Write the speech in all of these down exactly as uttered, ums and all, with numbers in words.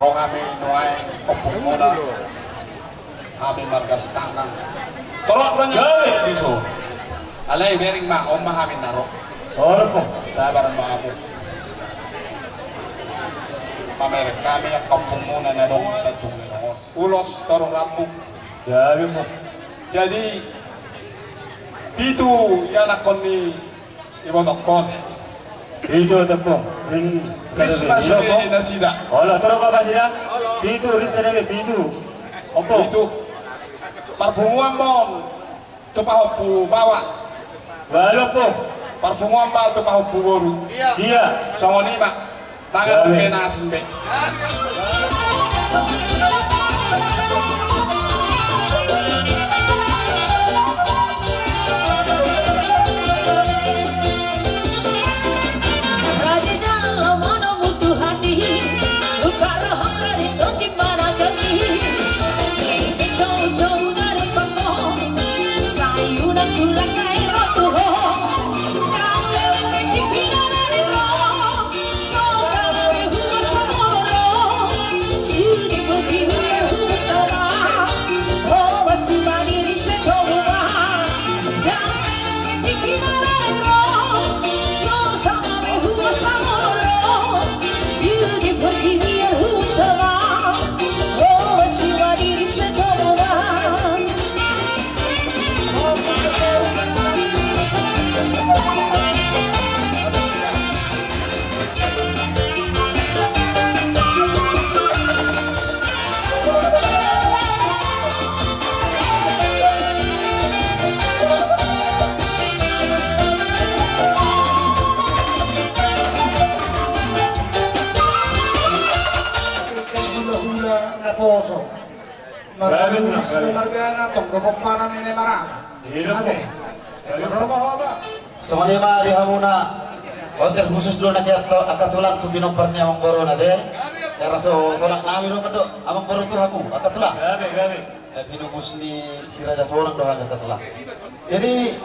Ro hami nuaeng ompung muna. Hami marga Sitanggang. Torop do nian. Gabe. Di son. Alai bering ma, on ma hami na ro. Olo, ompung. Sabar ma hamu. Pamereng hami angka ompung muna na adong di Tanjung Lereng on. Ulos torop rambu. Gabe, ompung. Jadi pitu ianakhon ni ibotongkon. Pitu, ompung. Rin, Risma sadari, sude, ompung. Nasida. Olo, torop ma nasida. Pitu, Risma sadari, pitu. Ompung. Pitu. Parpunguan ma on tu pahompu baoa. Ualu, ompung. Parpunguan ma tu pahompu boru. Sia. Songon i ma. Tangan. Gabe. Oke, na asing be. Hula-hula naposo. Marga Lubis, margana, tong do pomparan ni na marata. Ate. Ro ma ho, Abang. Songon i ma di hamuna. On terkhusus do na kiat angka tulang tu pinompar ni amangboruna, ate. Era so tolak nami do, mando amangboru tu hamu angka tulang. Gabe, gabe. Eh, pinupus ni si Raja Sonang do hami angka tulang. Jadi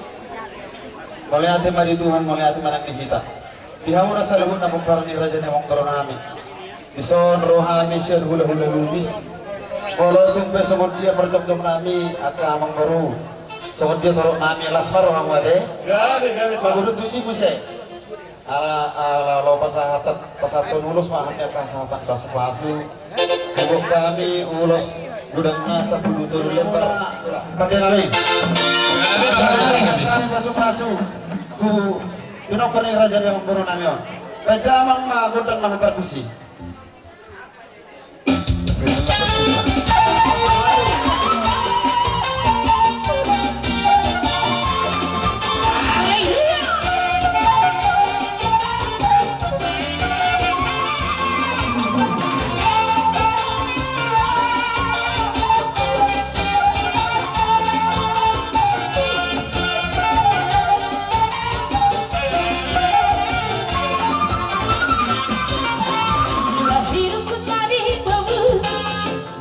mauliate ma di Tuhan, mauliate ma nang di hita. Di hamuna saluhutna pomparan ni raja ni amangboru nami. Dison ro hami sian hula-hula Lubis. Molo tung pe songon dia parjongjongnami angka amangboru, songon dia torop nami, las ma rohamu, ate. Gabe, gabe. Mangudut tusi muse. Ala, ala, laho pasahat, pasahathon ulos ma hami angka sahatan pasu-pasu. Huboan hami ulos godangna sampulu tolu lembar. Pande nami. Gabe, gabe, gabe. Pasahat hami pasu-pasu tu pinompar ni raja ni amangboru nami on. Baen damang ma gondang na hombar tusi.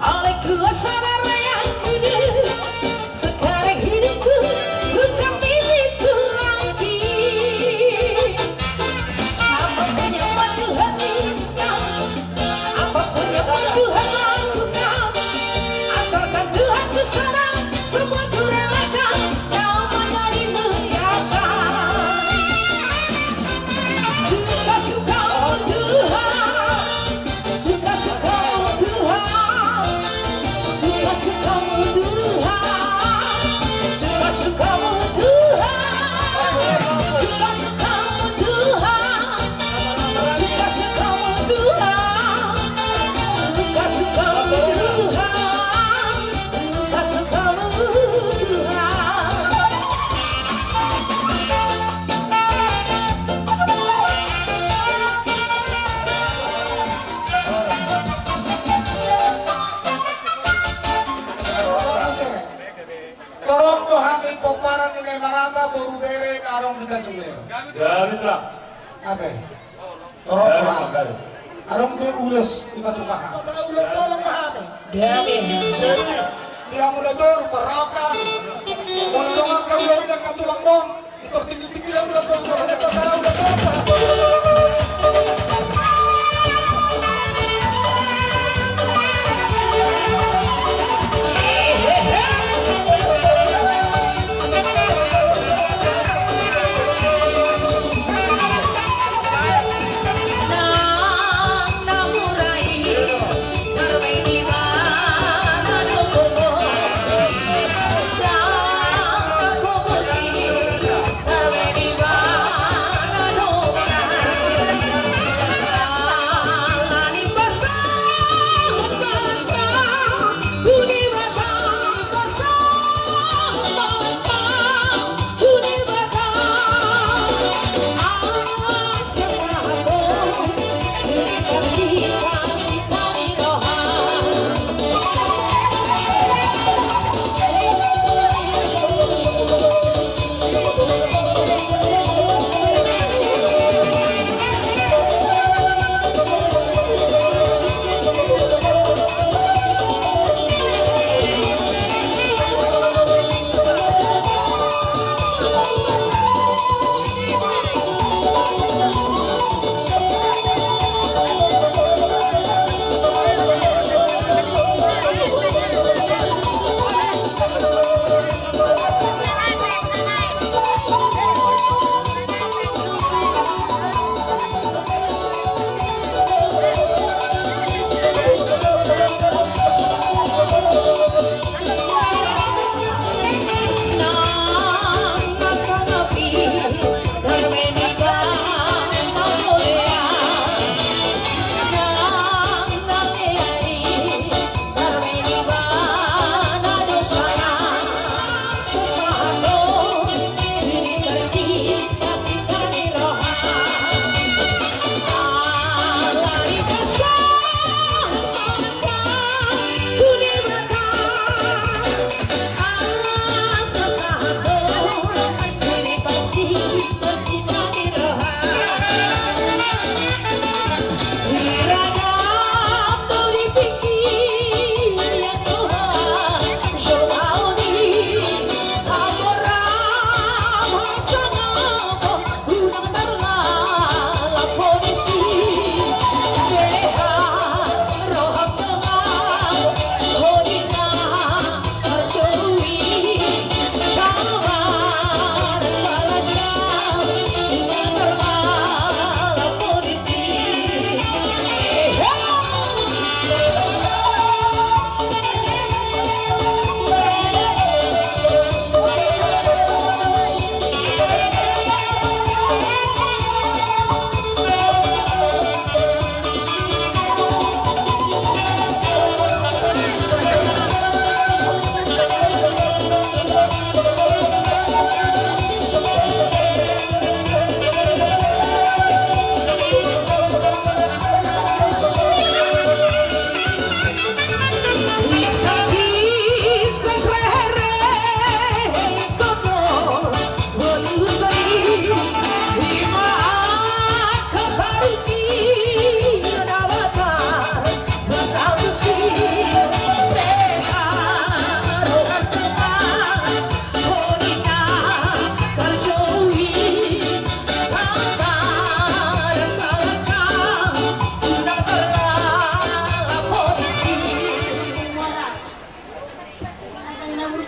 Oleh kuasa darah yang kudus, sekarang hidupku bukan milikku lagi. Apapun yang mau Tuhan berikan, apapun yang mau Tuhan lakukan, asalkan Tuhan ku senang, semua ku relakan, namanya dimuliakan. Suka-sukamu Tuhan, suka-sukamu Tuhan, suka-sukamu Tuhan, suka-sukamu Tuhan, suka-sukamu Tuhan, suka-sukamu Tuhan, suka-sukamu Tuhan. Torop do hami pomparan ni na marata boru bere na adong di Tanjung Lereng. Gabe, Tulang. Ate. Torop do hami. Adong do ulos di batu paha. Masa ulos solong ma hami. Gabe. Jadi di hamuna toru parrokan. Molo dongan kaula uda ka tulang mon. Itor tinggi-tinggi lah udah tuh, udah tuh, udah tuh.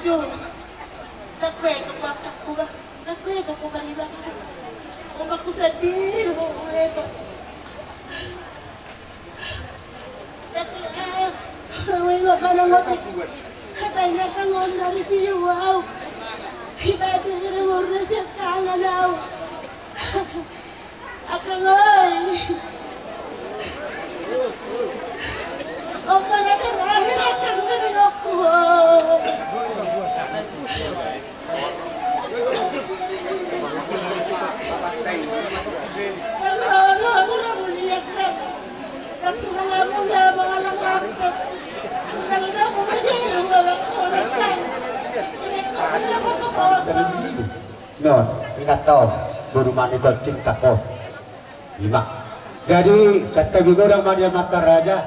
Nang kueto kuakakku bah, nang kueto ku balibatku. Omakku sandiri ho kueto. Tapi ah, awe lo kana ngote. Hata ina kangon dari si wau. Kita tu kira murna siap tangan au. Apa lagi? Apa yang terakhir akan menengokku? No, ingat on, boru Manikol cinta ko. Ima. Jadi, santabi godang ma di amanta raja.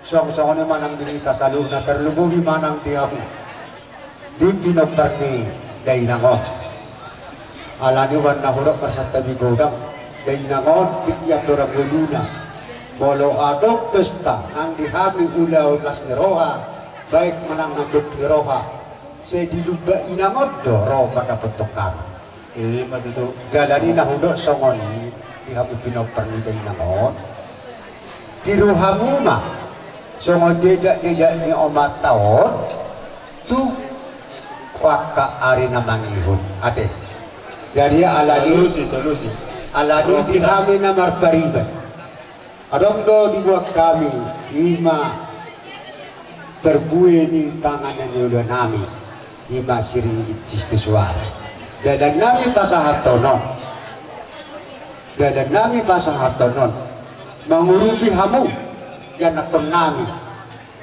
Song, songon i ma nang di hita saluhutna, terlumobi ma nang di hamu di pinompar ni dainang on. Alani umbahen na hudok marsantabi godang, dainang on di tiap dora ngoluna. Molo adong pesta nang di hami ulaon las ni roha, baik manang na gok ni roha, sai di Lumba Inang on do ro mandapothon hami. Ima tutu. Jala ni na hudok songon i di hamu pinompar ni dainang on. Tiru hamu ma songon jejak-jejak ni omanta on tu angka ari na mangihut. Ate. Jadi alani, talusi, talusi, alani di hami na marpariban. Adong do dibuat hami, ima parbue ni tangan ni ulaonnami, ima siringgit sistu suara. Dalan nami pasahathon on. Dalan nami pasahathon on. Mangurupi hamu, ianakkon nami.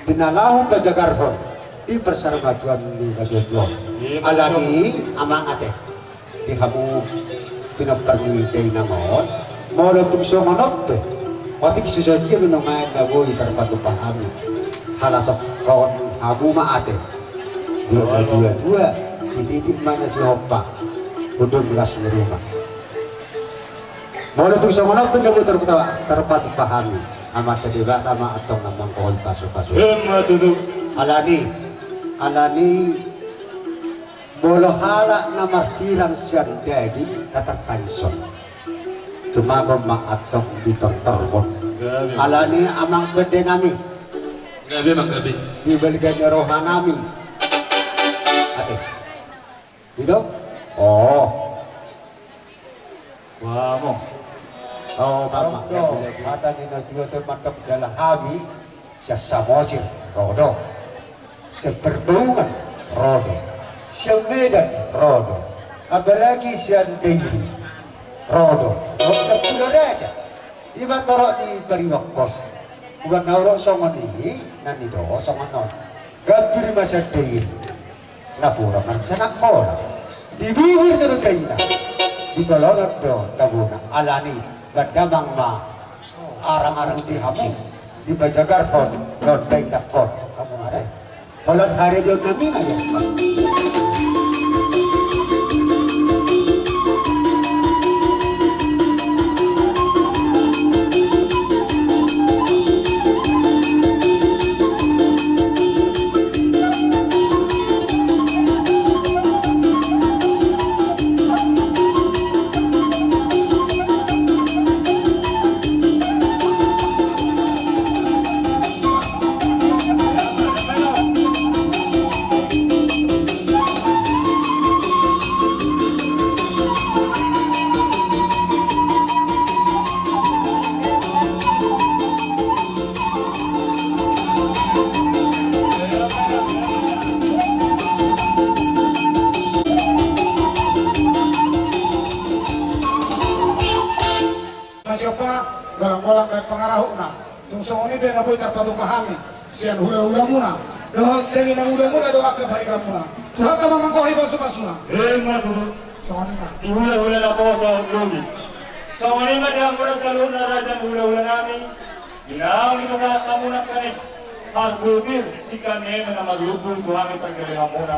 Di na laho pajagarhon di parsarmatuan ni natuatua on. Alani amang ate. Di hamu pinompar ni dainang on, molo tung songon on pe, otik so sadia do nuaeng na boi tarpatupa hami. Halasonhon hamu ma ate. Dua, dua, dua, sititi ma na sihompa. Hudon las ni ruma. Molo tung songon on pe na boi tarpatupa, tarpatupa hami. Amanta Debata ma antong na manggohi pasupasu. Ima tutu. Alani, alani molo halak na marsirang sian daging, tatartangison. Tumagon ma antong ditortorhon. Gabe. Alani amang pande nami. Gabe, amang, gabe. Di balga ni roha nami. Ate. I do? Oh. Wamo. Oh, bapa. Hata ni natuatua mandok jala hami. Sian Samosir, ro do. Sian Parbaungan, ro do. Sian Medan, ro do. Apalagi sian Dairi, ro do. Ro sian Pulo Raja. Ima torop ni paribanghon. Umbahen na hudok songon i, na nido songon on. Gambir ma sian Dairi. Napuran marsianakholan. Di bibir do dainang. Di tolonan do tabona. Alani, bahen damang ma arang-arang di hamu. Dipajagarhon dohot dainangkon. Hamu ma da i. Holan harebeon nami ma i. Masiompa, golang-golang baen pangarahutna. Tung songon i pe na boi tarpatupa hami sian hula-hulamuna dohot sian inanguda-nguda dohot angka paribanmuna. Tuhan ma manggohi pasupasuna. Ima tutu. Songon i ma. Di hula-hula naposo logis. Songon i ma di hamuna saluhutna raja ni hula-hula nami. Di naung dipasahat hamu nangkin i, parbutir sian ni eme na marlumbu tu hami pargellenganmuna.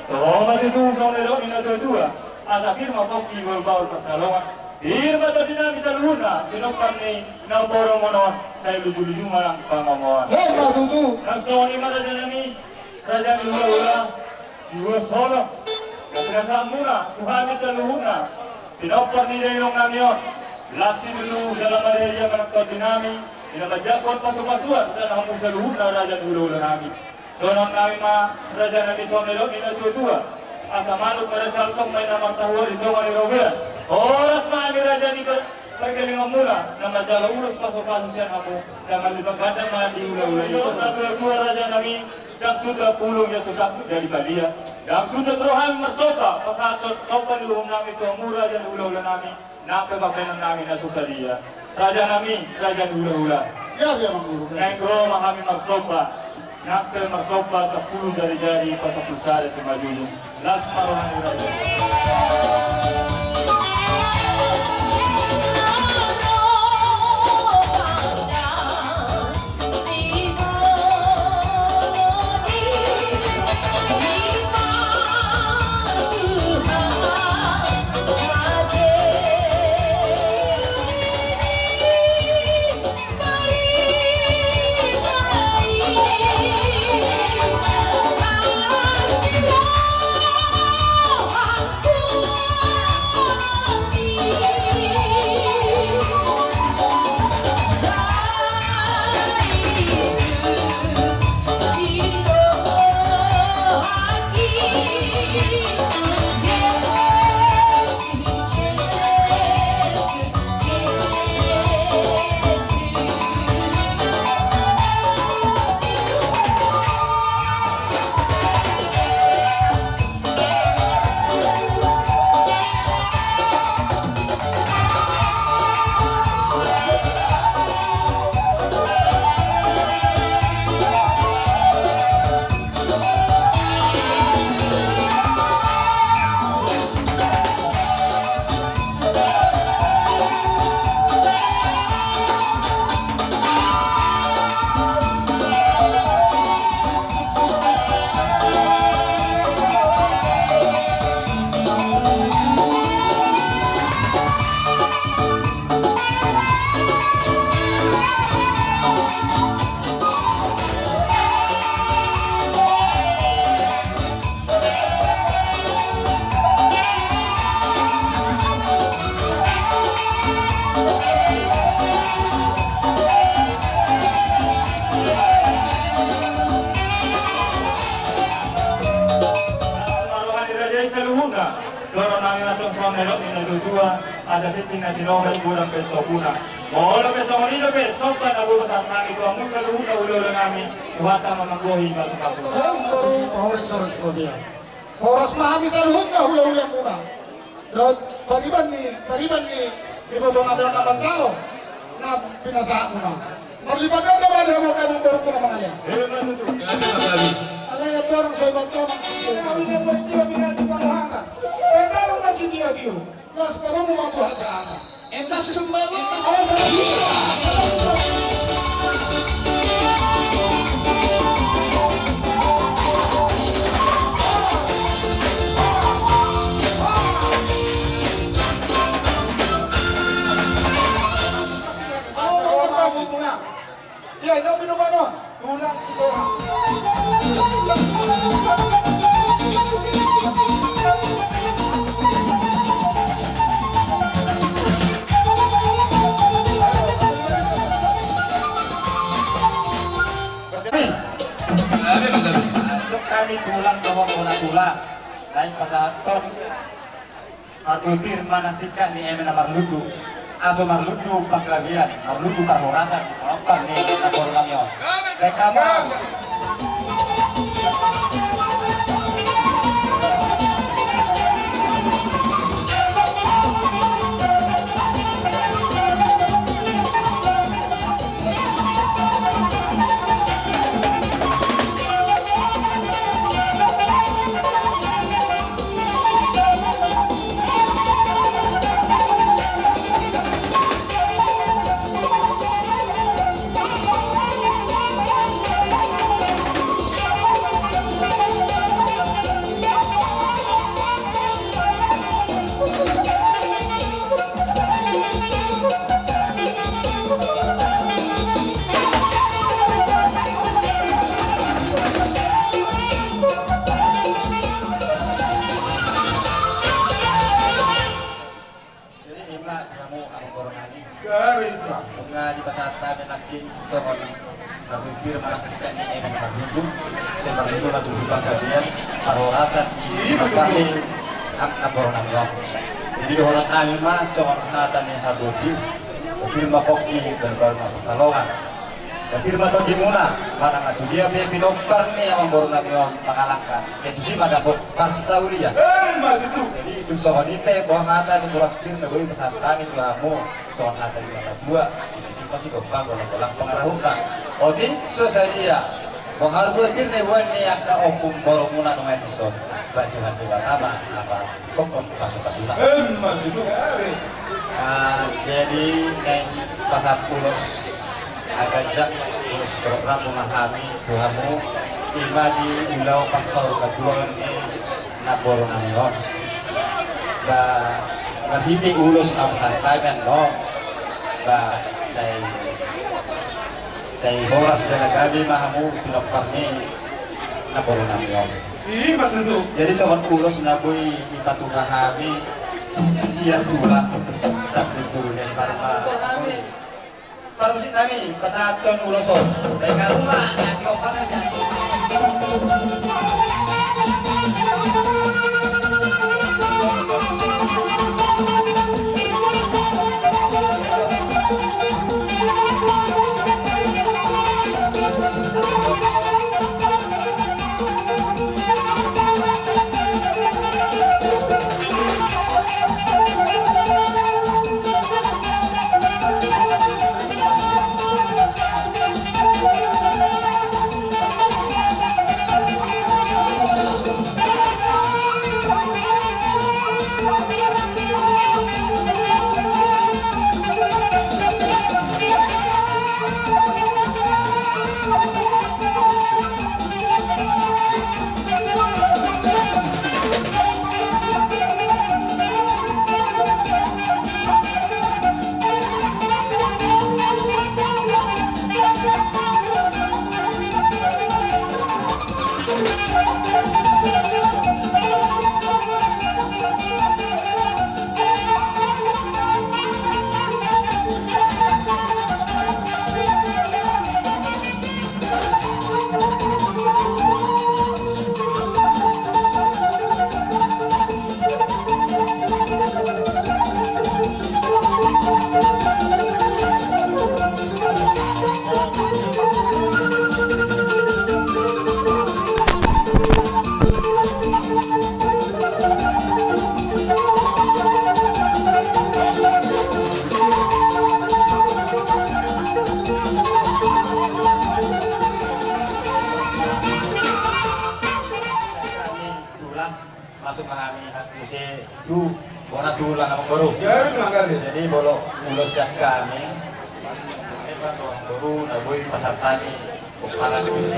Toho ma tutu songon na nidok ni natuatua, asa pir ma pongki bahulbahul pansalongan. Pir ma tondi nami saluhutna, pinompar ni namboru muna on, sai luju-luju ma nang pangomoan. Ima tutu. Nang songon i ma raja nami, raja ni hula-hula. Di ulos holong, na pinasahatmuna tu hami saluhutna, pinompar ni dainang nami on, las ni lulu jala marhite ia manang tondi nami, di na manjangkon pasupasuan sian hamu saluhutna raja ni hulahula nami. Dohonon nami ma raja nami songon na nidok ni na tuatua, asa malum ma raja saltong ma inna martahuak di tonga ni robean. Horas ma hami raja ni par-, pargellengonmuna, na manjalo ulos pasupasu sian hamu, sai marlipat ganda ma di hulahula i. Dohonon na tuatua raja nami, ndang suda pulung ia so sangkut jadi padia. Ndang suda ro hami marsomba, pasahathon somba ni uhum nami tu hamu raja ni hulahula nami, nang pe pambahenan nami na so sadia. Raja nami, raja ni hulahula. Ia, ia mangguru. Naeng ro ma hami marsomba, nang pe marsomba sampulu jarijari, pasampulu sada simanjujung. Las ma roha ni raja. Las ma roha ni raja i saluhutna. Dohonon nami ma tong songon na nidok ni na tuatua, asa tintin na tinopa godang pe sopuna. Molo pe songon i dope somba na boi pasahat nami tu hamu saluhutna hulahula nami, Tuhanta ma manggohi pasupasu. Pahoring soras robean. Horas ma hami saluhutna hulahulamuna. Dohot pariban ni, pariban ni, ni iboto nami on na manjalo na pinasahatmuna. Marlipat ganda ma di hamu angka amangborungku na mangalean. Gabe ma gabe. Alai andorang so ibaen damang sitiobio. Alai andorang so ibaen damang sitiobio. Las parumu ma tu hasahatan. Emma sumbangan. Ia, inda minuman on. Tulang Sitohang. Gabe ma gabe. Masuk kami tulang, dohot bona tulang. Naeng pasahathon. Atu pir ma na singkat ni eme na marlundu. Asa marlundu panggabean, marlundu parhorasan, manompar ni naporu nami on. Baik kamu. Pir manasikan ni emang marlundu, sai marlundu ma tutu panggabean, parhorasan di panggabean angka borunami on. Jadi dohonon nami ma songon hata ni haboti, pir ma pongki, balbal ma pansalongan. Pir ma tondimuna, manang na tu dia pe pinompar ni amang borunami on mangalangka, sai tusi ma dapot parsaulian. Emma tutu. Jadi tung songon i pe, boha hata ni boras pir na boi pasahat hami tu hamu. Songon hata ni na tua, tingki-tingki ma sigompa, golang-golang pangarahutna. Otik so sadia, boha do pir na iboan ni angka ompung borumuna nuaeng dison. Ba Tuhan Debata ma na pahophop pasu-pasuna. Emma tutu. Ah, jadi naeng pasahat ulos na ganjang, ulos torop rambu ma hami tu hamu, i ma di ulaon pansamotan ni namboru nami on. Ba, marhite ulos na pasahat hami on, ba, sai, sai horas jala gabe ma hamu pinompar ni namboru nami on. Ima tutu. Jadi songon ulos na boi dipatupa hami sian tulang sambil dulu lempar ma. Parmusik nami, pasahathon ulos on. Baik, kamu mah, nasi opat aja. Tulang, masuk ma hami muse tu bona tulang, amangboru. Jadi molo ulos sian hami, memang amangboru na boi pasahat hami.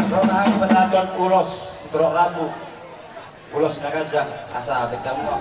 Bona hami pasahathon ulos sitorop rambu. Ulos na ganjang, asa beta mua.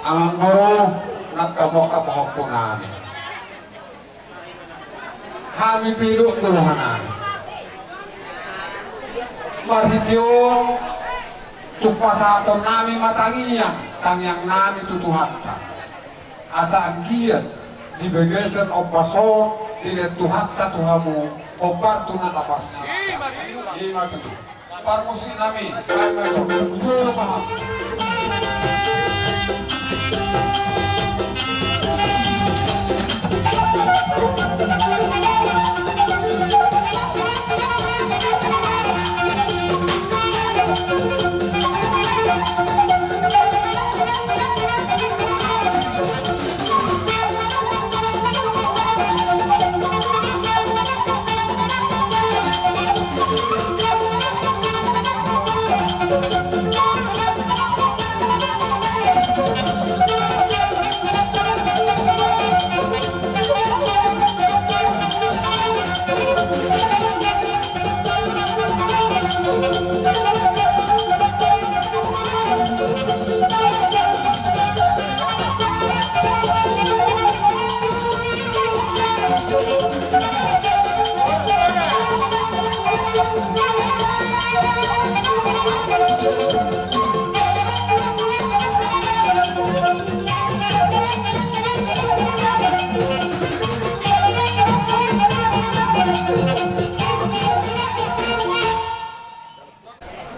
Amangboru, nangkin pahompu nami. Hami pe do tu roha nami. Marhite on, tung pasahaton nami ma tangiang, tangiang nami tu Tuhanta. Asa anggiat di bagasan ombas on, dilehon Tuhanta tu hamu, hombar tu na lapas. Ima tutu. Parmusik nami, jolo paham.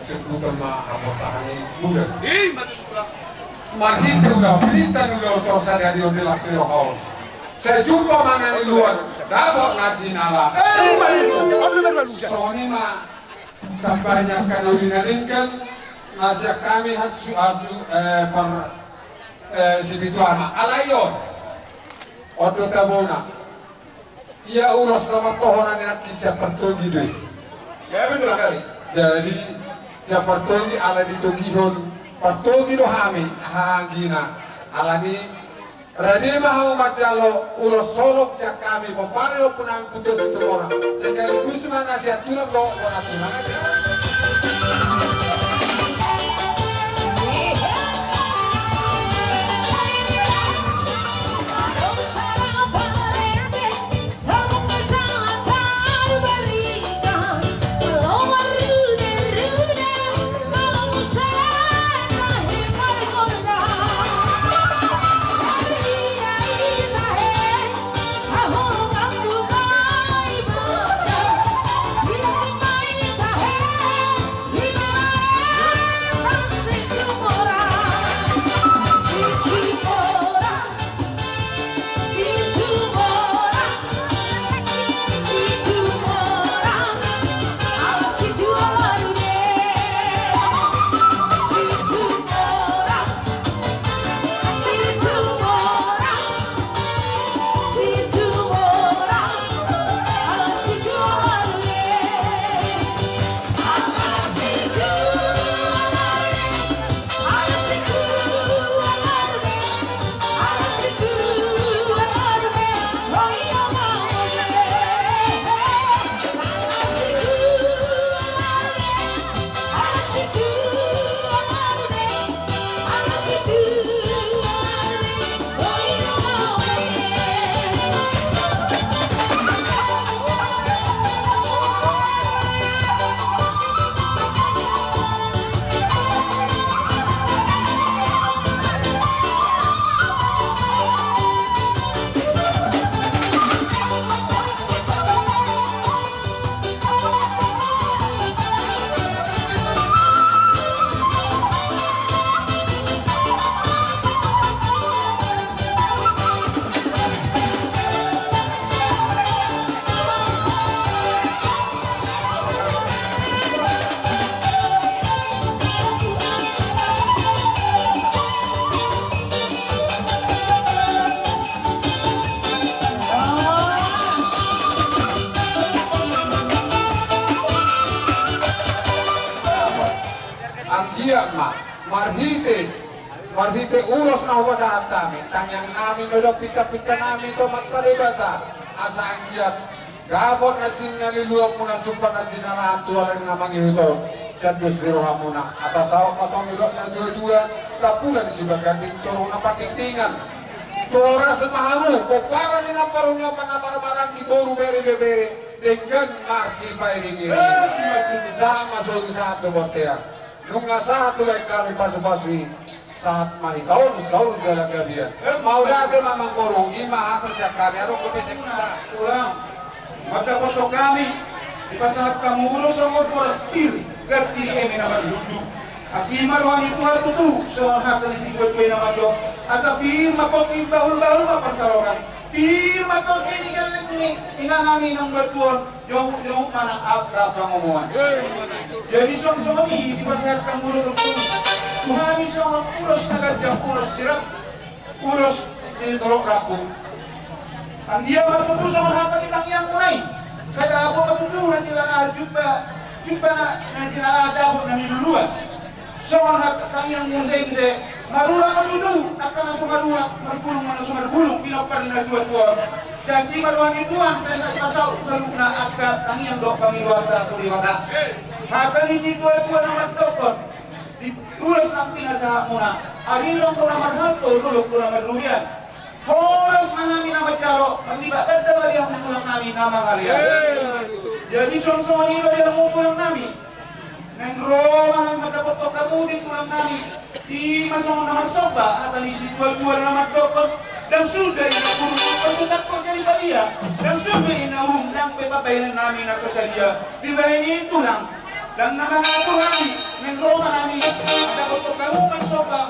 Sebutan ma haportahan ni bulan. Marhite ulaon, pinta ni ulaon on sadari on di las ni roha on. Sai jumpa ma na niluat, dapot na jinala. Songon i ma. Tamba ni angka na uli na denggan, na sian hami hasu, hasu, eh, par, eh, sipitu ama. Alai on, on do tabona. Ia ulos na martohonan i nangkin sian partogi do i. Ya, betul, Akari. Jadi, sian partogi ala ditogihon, partogi do hami, hahangina. Alani, rade ma hamu manjalo ulos holong sian hami, pomparan ni ompu nami Putu Situmorang. Sekaligus ma na sian tulang dohot bona tulang. Anggiat ma, marhite, marhite ulos na hupasahat hami, tangiang nami ma dohot pinta-pinta nami tu Amanta Debata, asa anggiat dapot na jinalahan, luat muna jumpang na jinalahan tu ari na mangihut on, sian dos ni rohamuna, asa saut ma songon nidok na tua-tua, tampulak ni sibaganding toru na pardingdingan. Tu horas ma hamu, pomparan ni na parunguan, na marhaha maranggi, boru, bere, ibebere, denggan marsipaiding-iding. Sahat ma solu, sahat tu bontean. Nunga sahat tu baen hami pasu-pasu i, sahat ma hita on saur jala gabe. Mauliate ma amangboru, i ma hata sian hami, adong dope sian hita. Tulang, mandapothon hami, dipasahat hamu do songon boras pir, ganti ni eme na marlundu. Asi ma roha ni Tuhan tutu, songon hata ni situa-tua i na mandok. Asa pir ma pongki, bahul-bahul ma pansalongan. Pir ma torop ni gelleng ni inanami naung batu on, jomuk-jomuk ma nang angka pangomoan. Jadi songon-songon i dipasahat hamu do tutu tu hami songon ulos na ganjang, ulos sirap, ulos ni torop rambu. Anggiat ma tutu songon hata ni tangiangmuna i, sai dapot ma tutu na jinalahan jumpa, jumpa na, na jinalahan dapot na niluluan. Songon hata tangiangmuna i muse, marurat ma tutu angka na so marurat, marbulung ma na so marbulung, pinompar ni na tua-tua on. Sai asi ma roha ni Tuhan, sai, sai pasaut saluhutna angka tangiang dohot pangidoanta tu Debata. Hata ni situa-tua na mandokkon, di ulos naung pinasahatmuna, arirang do na marhalto, dolok do na marrugian. Horas ma hami na manjalo, marlipat ganda ma di hamu tulang nami na mangalean. Jadi songon-songon i ma di hamu tulang nami. Naeng ro ma hami mandapothon hamu di tulang nami. I ma songon na marsomba, hata ni situa-tua na mandokkon, ndang suda i na burju, ndang suda i na badia, ndang suda i na uhum, nang pe pambahenan nami na so sadia dibahen i tulang. Ndang na mangatur hami, naeng ro ma hami mandapothon hamu marsomba.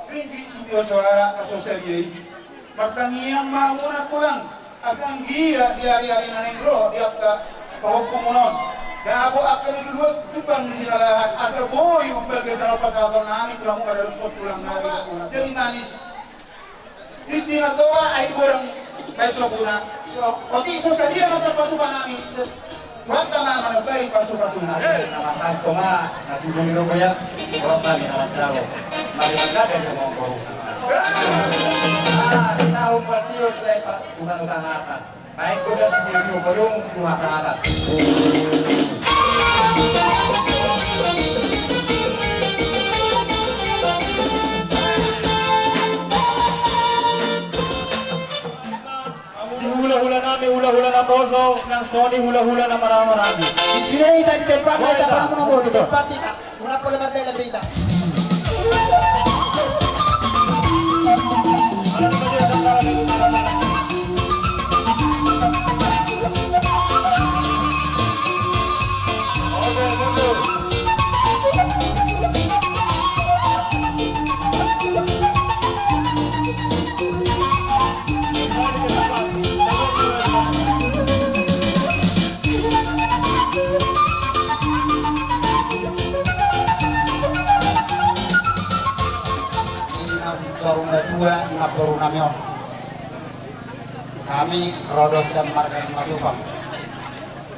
Ringgit sitio soara na so sadia i. Martangiang ma hamuna tulang, asa anggiat di ari-ari na naeng ro di angka pahompuon on, dapot angka na niluluan tumpang ni jinalahan, asa boi umbahen gabe saluhut pasahaton nami tulang, umbahen tulang nami. Jadi manis. Di tina tonga aek godang baen sobuna. So, otik so sadia na tarpatupa nami. Mantap ma, manambai pasu-pasuna. Na marhalto ma na tubu ni rogo ya. Boros nami na manjalo. Mari mangkada dia monggo. Ah, kita umpat dia, Tuhan utang atas. Baik, godang sitio, godang Tuhan sahabat. Hula-hula nami, hula-hula na poso, nang songon i hula-hula na marhaha-maranggi. Di sini tadi tempat, tempat, tempat, tempat, tempat. Mula pole mate lebih tak. Sorung datua, namboru nami on. Hami ro do sian marga Simatupang.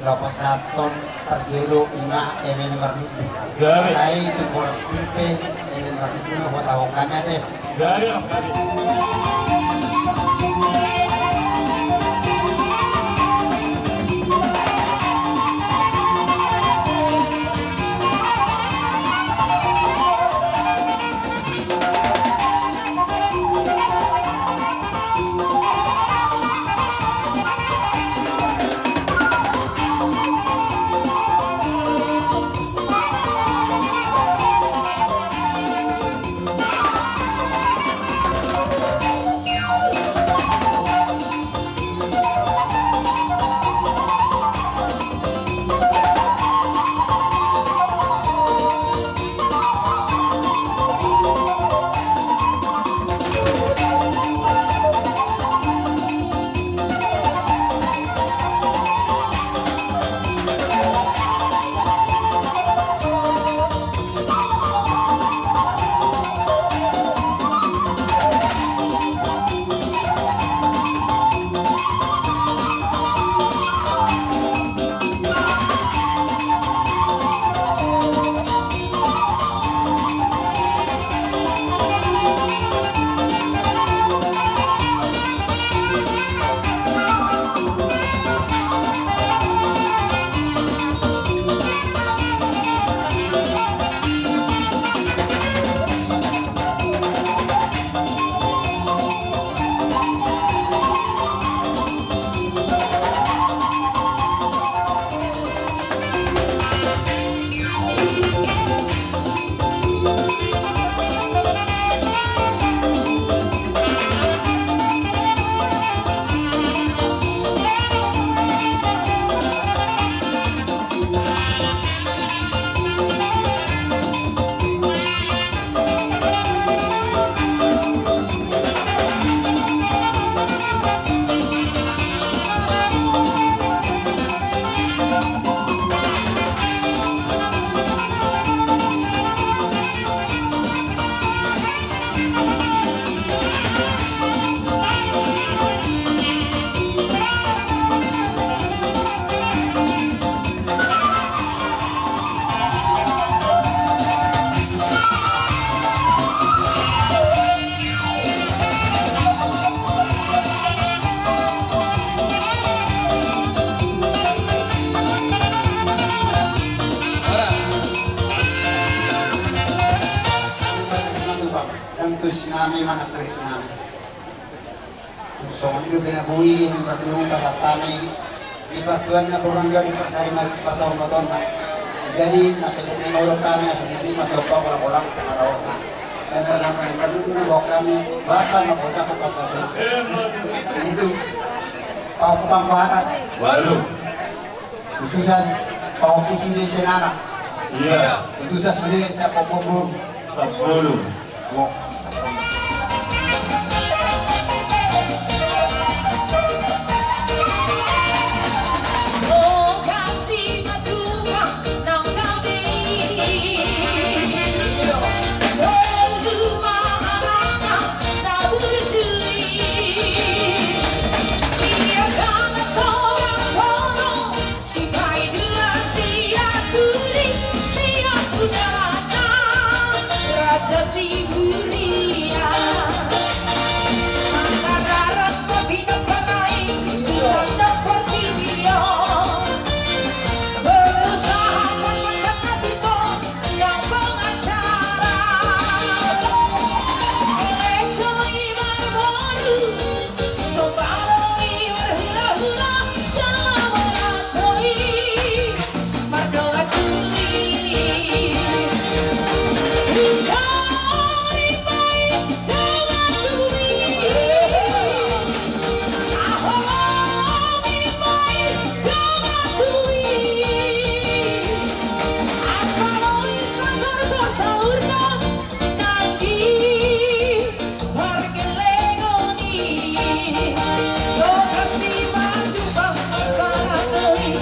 Laho pasahathon parjolo ima eme ni marnundu. Gabe. Alai tu boras pir pe eme ni marnundu na huhatahon hami ate. Gabe, gabe. Sinami manang turik nami. Songon i dope na boi, mangkatulung pasahat hami. Di partuan na borngin di pasari ma pasaur matonna. Jadi, na pendek ni modok hami asa sini masuk ke kolang-kolang pengalaman. Dan dalam yang perlu guna buat kami, batal ma bocah ke pas-pasan. Itu. Pak Pangkalan. Waduh. Utusan, pahompu sude ise na anak. Sia. Utusan sude siapa pahompu? Sampulu. Wah. Sipaidua, siaturik, siapudarana, Raja Siburia. Mangararan pinompar nai, sandok portibi on. Berusaha memperhatikan yang pengacara. Lekoi marboru, Pargellengon i, togasi ma tumpang marsala do i,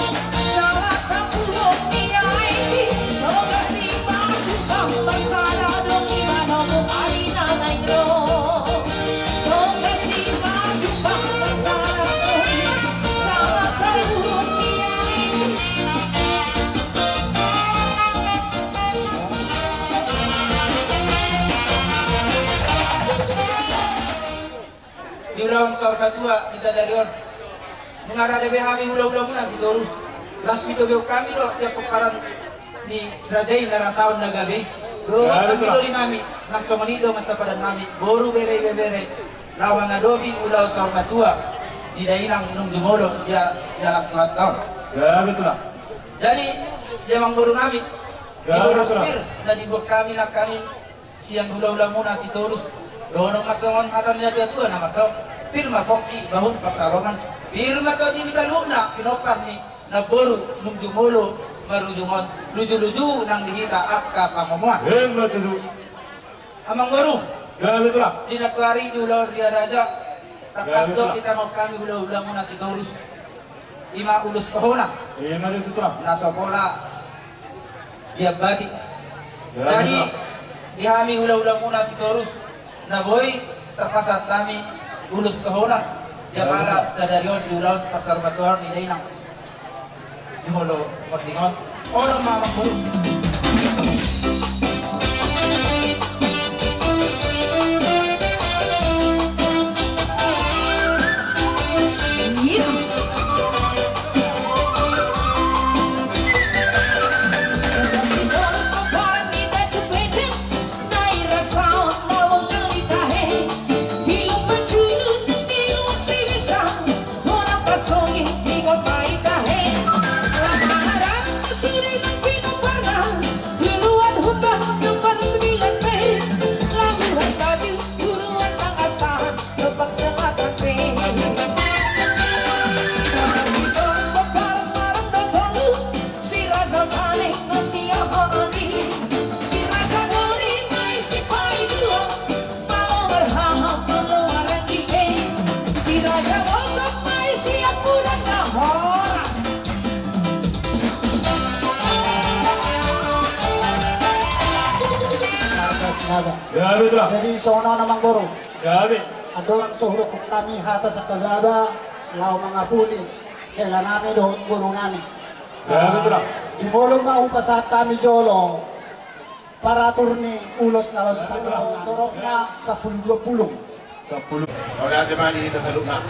jala tapuhon ni ai, togasi ma tumpang marsala do i, manomu ari na naeng ro. Togasi ma tumpang marsala do i, jala tapuhon ni ai. Di ulaon saur matua di sadari on, nunga rade be hami hulahulamuna Sitorus. Las pitobeu hami do sian pomparan ni raja i na rasaon na gabe i. Dohot anggi doli nami, nang songon i do masapadan nami, boru, bere, ibebere, laho mangadopi ulaon saur matua ni dainang nunga jumolo di a-, di alam Tuhanta on. Jadi, di amangboru nami, di boras pir na dibuat hami nangkaning sian hulahulamuna Sitorus, dohonon ma songon hata ni natuatua na mandok: Pir ma pongki, bahul pansalongan. Pir ma tondi ni saluhutna pinompar ni namboru nunga jumolo marujung on, lujuluju nang di hita angka pangomoan. Emma tutu. Amangboru. Gabe, Tulang. Di nantoari di ulaon ria raja, tangkas do ditangihon hami hulahulamuna Sitorus. Ima ulos tohonan. Emma tutu, Tulang. Na so pola diambati. Gabe, Tulang. Jadi, di hami hulahulamuna Sitorus, na boi tarpasahat hami ulos tohonan. Gabe, Tulang. Di apala sadari on di ulaon parsaurmatuaon ni dainang. Di holo, mardingon. Olo ma, Amangboru. Si Raja Panik na siahaan i, si Raja Gori na i, si Paidua, malo marhaha, malo maranggi pe, si Raja Lotok na i, si Ampudan na horas. Gabe, Tulang. Jadi songon on, Amangboru. Gabe. Andorang so hudok hami hata sangkababa, laho mangapuli hela nami dohot boru nami. Gabe, Tulang. Jumolo ma hupasahat hami jolo paratur ni ulos na laos pasahat, torop na sampulu dua pulu. Sampulu. Mauliate ma di hita saluhutna.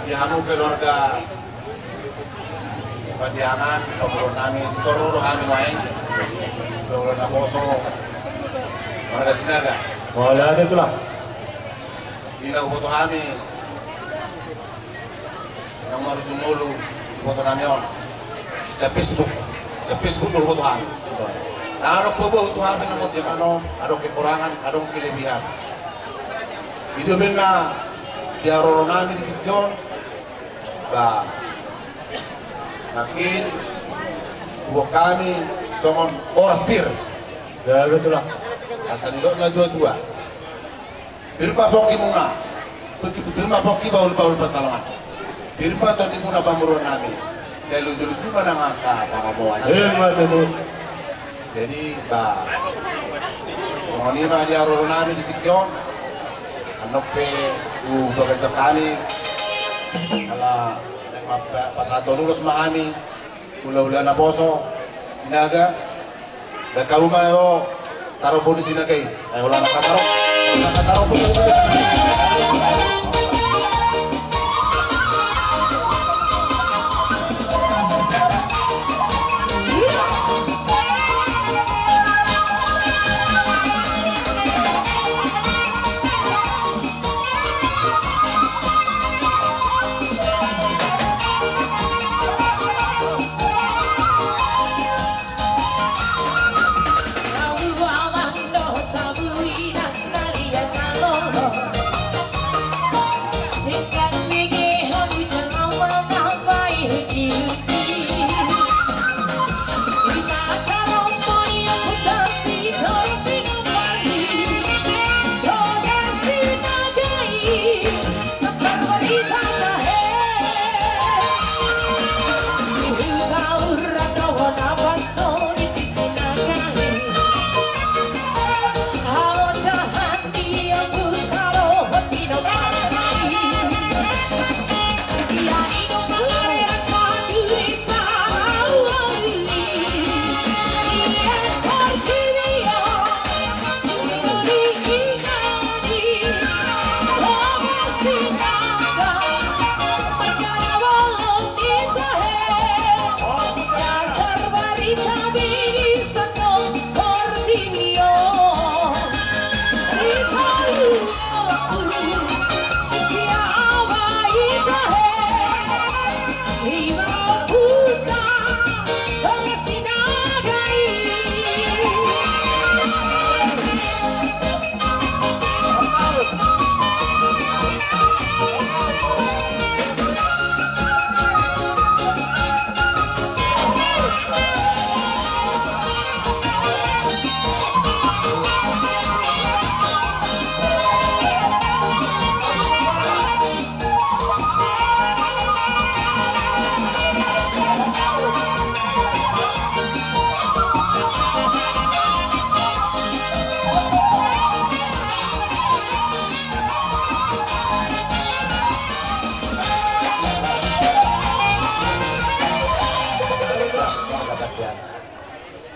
Di hamu keluarga Pandiangan, pamoruon nami, dison ro do hami nuaeng. Keluarga naposo. Marga Sinaga. Mauliate, Tulang. Di na huboto hami, na marujung ngolu huboto nami on. Sian Facebook, sian Facebook do huboto hami. Ndang adong paboa tu hami na mardongan on, adong kekurangan, adong kelebihan. I do umbahen na di haroro nami di tingki on, ba, nangkin huboan hami songon boras pir. Ya, betul lah. Asa didok na dua-dua. Pir ma pongki muna, pir ma pongki bahul-bahul pansalongan. Pir ma tondimuna pamoruon nami. Sai luju-luju ma nang angka pangomoan. Ima tutu. Jadi, ba, songon i ma di haroro nami di tingki on. Annon pe tu bagasan hami. Ala, ma-, pasahathon ulos ma hami. Hula-hula naposo Sinaga. Dakauma o tarombo ni Sinaga i. Ai holan angka tarombo, holan angka tarombo.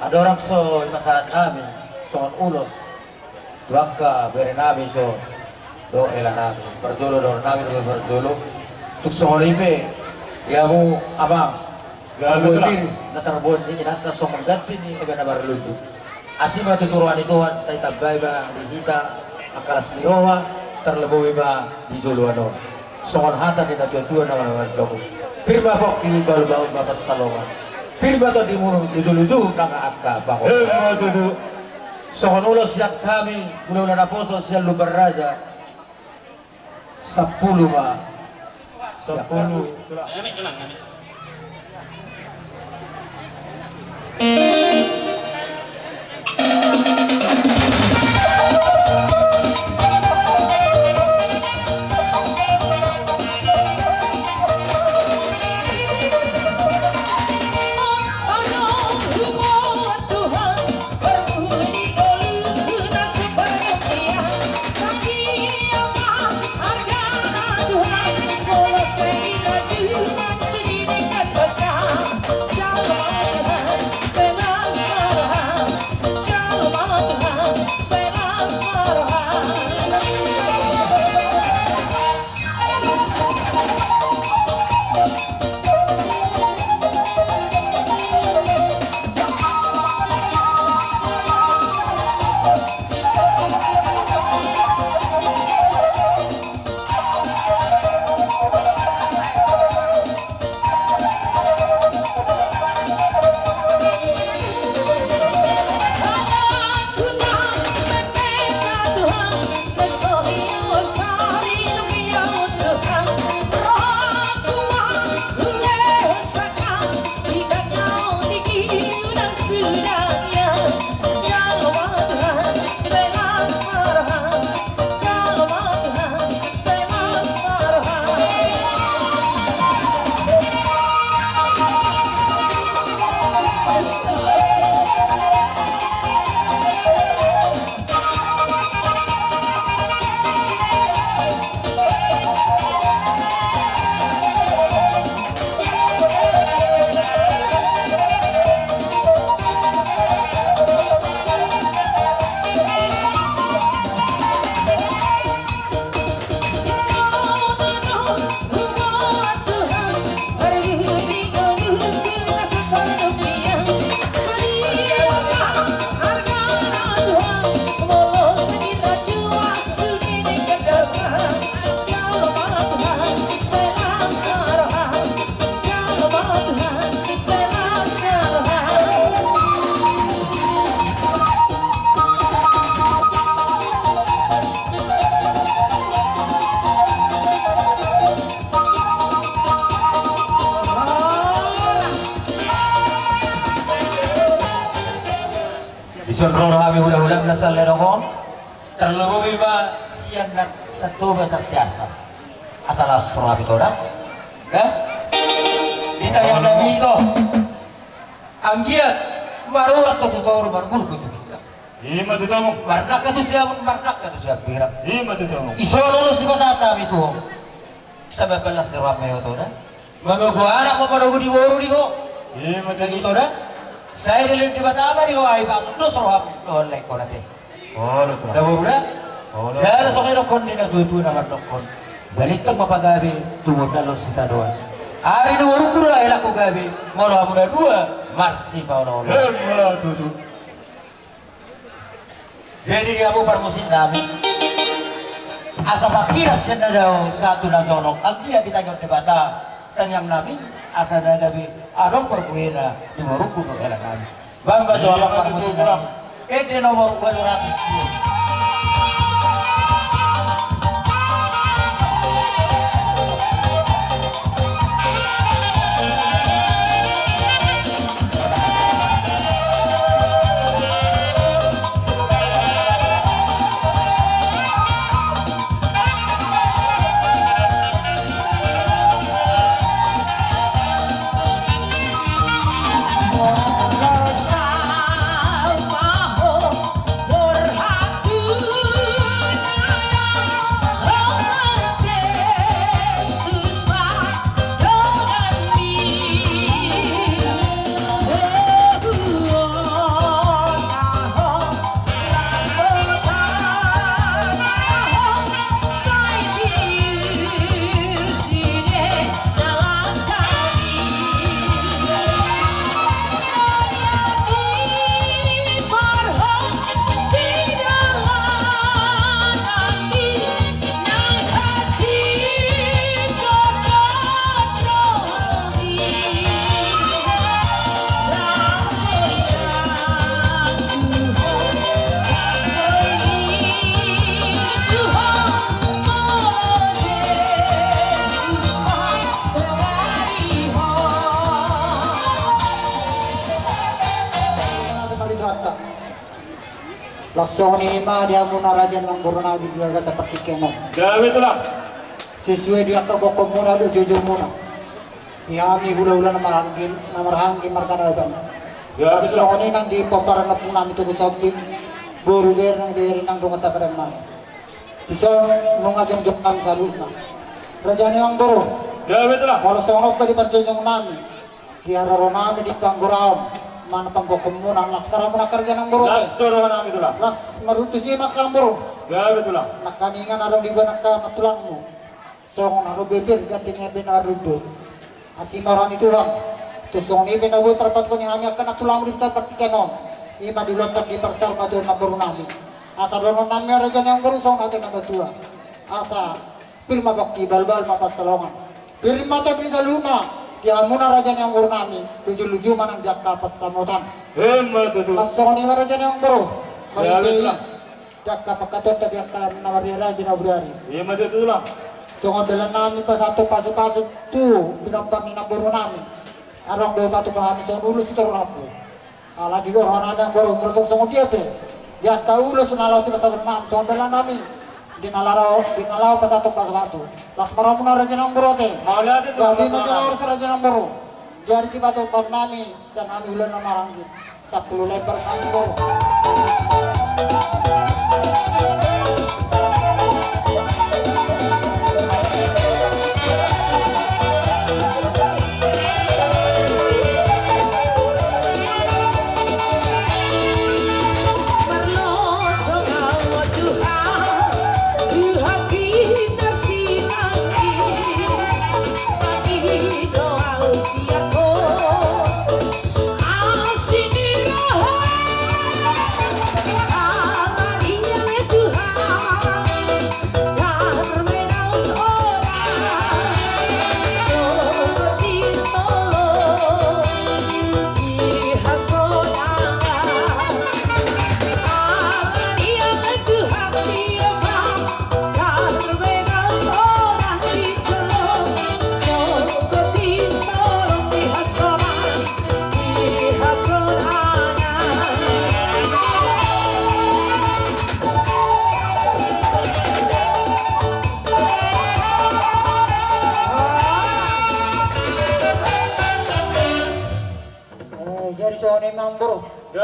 Andorang so dipasahat hami songon ulos tu angka bere nami so dohot hela nami, parjolo dohot nami dohot parjolo. Tung songon i pe di hamu amang, gabe, gabe, na tarboan ni inanta songon ganti ni ebe na marlundu. Asi ma tutu roha ni Tuhan, sai tambai ma di hita angka las ni roha, tarlumobi ma di joloan on. Songon hata ni natuatua na mandok: Pir ma pongki, bahul-bahul ma pansalongan. Pir ma tondimuna, luju-luju nang angka pangomoan. Ima tutu. Songon ulos sian hami hulahula naposo sian Lumban Raja. Sampulu ma. Sampulu. Dison ro do hami hulahula na saleleng on. Tarlumobi ma sian na Santaba, sian Siarsa. Asa las ro hami, Toda. Dah. Di tangiang nami, Toda. Anggiat marurat ho tu toru, marbulung ho tu ginjang. Ima tutu, amang. Mardangka tu siamun, mardangka tu siambirang. Ima tutu, amang. Dison ulos ni pasahat nami tu ho. Sabab las ni roham ma i, Toda. Manogu anak ma manogu di boru di ho. Ima tutu, Toda. Sai dilehon Debata ma di ho, ai patundos roham dohot laengkon ate. Olo, Toda. Dah, boru, dah. Olo. Jala songon i dohonon ni natuatua na mandok, balintang ma pagabe, tumundalhon sitadoan. Ari ni borungku do lae, laengku gabe, molo hamu na dua marsipaolooloan. Ima tutu. Jadi di hamu parmusik nami, asa panghirim sian na dao sahat tu na jonok, anggiat ditangihon Debata tangiang nami, asa na gabe adong parbuena di borungku dohot hela nami. Bamba jo, amang parmusik nami. Ende nomor ualu ratus. Las songon i ma di hamuna raja ni amangboru nami di bagasan partingkian on. Gabe, Tulang. Sesuai di angka gokhonmuna dohot joujou muna. Di hami hulahula na marhahaanggi, na marhahaanggi marga Nababan. Gabe, Tulang. Las songon i nang di pomparan ni ompungnami Toga Sombing, boru, bere nang, bere nang dongan sapadan nami. Dison nunga jongjong hami saluhutna. Raja ni amangboru. Gabe, Tulang. Molo songon on pe di parjongjong nami, di haroro nami di panggora on, manang panggokhonmuna, las ma rohamuna, raja ni amangboru ate. Las do roha nami, Tulang. Las marhite tusi ma, amangboru. Gabe, Tulang. Nangkaningan adong diboan angka nantulangmu. Songon adong be pir ganti ni be na rundut. Asi ma roha ni Tuhan. Tu songon i pe na boi tarpatupa ni hami angka nantulangmu di bagasan partingkian on. I ma di ulaonta di parsaulian ni amangboru nami. Asa dohonon nami, raja ni amangboru, songon hata ni natuatua. Asa pir ma pongki, balbal ma pansalongan. Pir ma tondi saluhutna di hamuna raja ni amangboru nami, lujuluju ma nang di angka pansamotan. Ima tutu. Las songon i ma, raja ni amangboru. Gabe, Tulang. Marhite i di angka pangkataionta di angka na marriaraja na buriari. Ima tutu, Tulang. Songon dalan nami pasahathon pasupasu tu pinompar ni namboru nami. Adong do patupa hami songon ulos tu rohamuna. Ala di roha nami, amangboru, molo tung songon dia pe di angka ulos na laho sipasahaton nami, songon dalan nami di na laho, di na laho pasahaton pasupasu. Las ma rohamuna, raja ni amangboru ate. Mauliate, Tulang. Gabe ma jala horas, raja ni amangboru. Jadi sipatupaon nami sian hami hulahula na marhahaanggi, sampulu lembar, amangboru.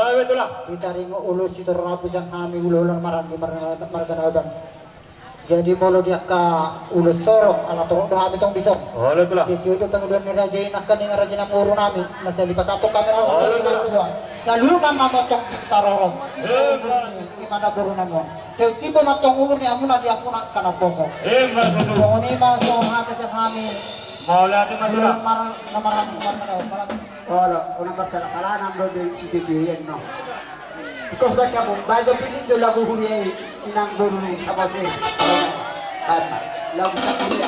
Olo, Tulang. Di taringot ulos sitorop rambu sian hami hulahula na maranggi marga Nababan. Jadi molo di angka ulos sorong ala torop do hami tong dison. Olo, Tulang. Sesuai do pangidoan ni raja i nangkaning raja na boru nami na sali pasahat hami. Olo, Tulang. Saluhutna ma tong di tarorong. Ima na boru nami on. Sai timbo ma tong umur ni hamuna di hamuna angka na poso. Ima tutu. Songon i ma songon hata sian hami. Mauliate ma, Tulang. Mar-, na maranggi marga Nababan. Olo, unang marsala-sala nang do di sititi i, no. Tikos baca mu, bajo pilih jo lagu huria i, inang boru ni sabose. Lagu huria.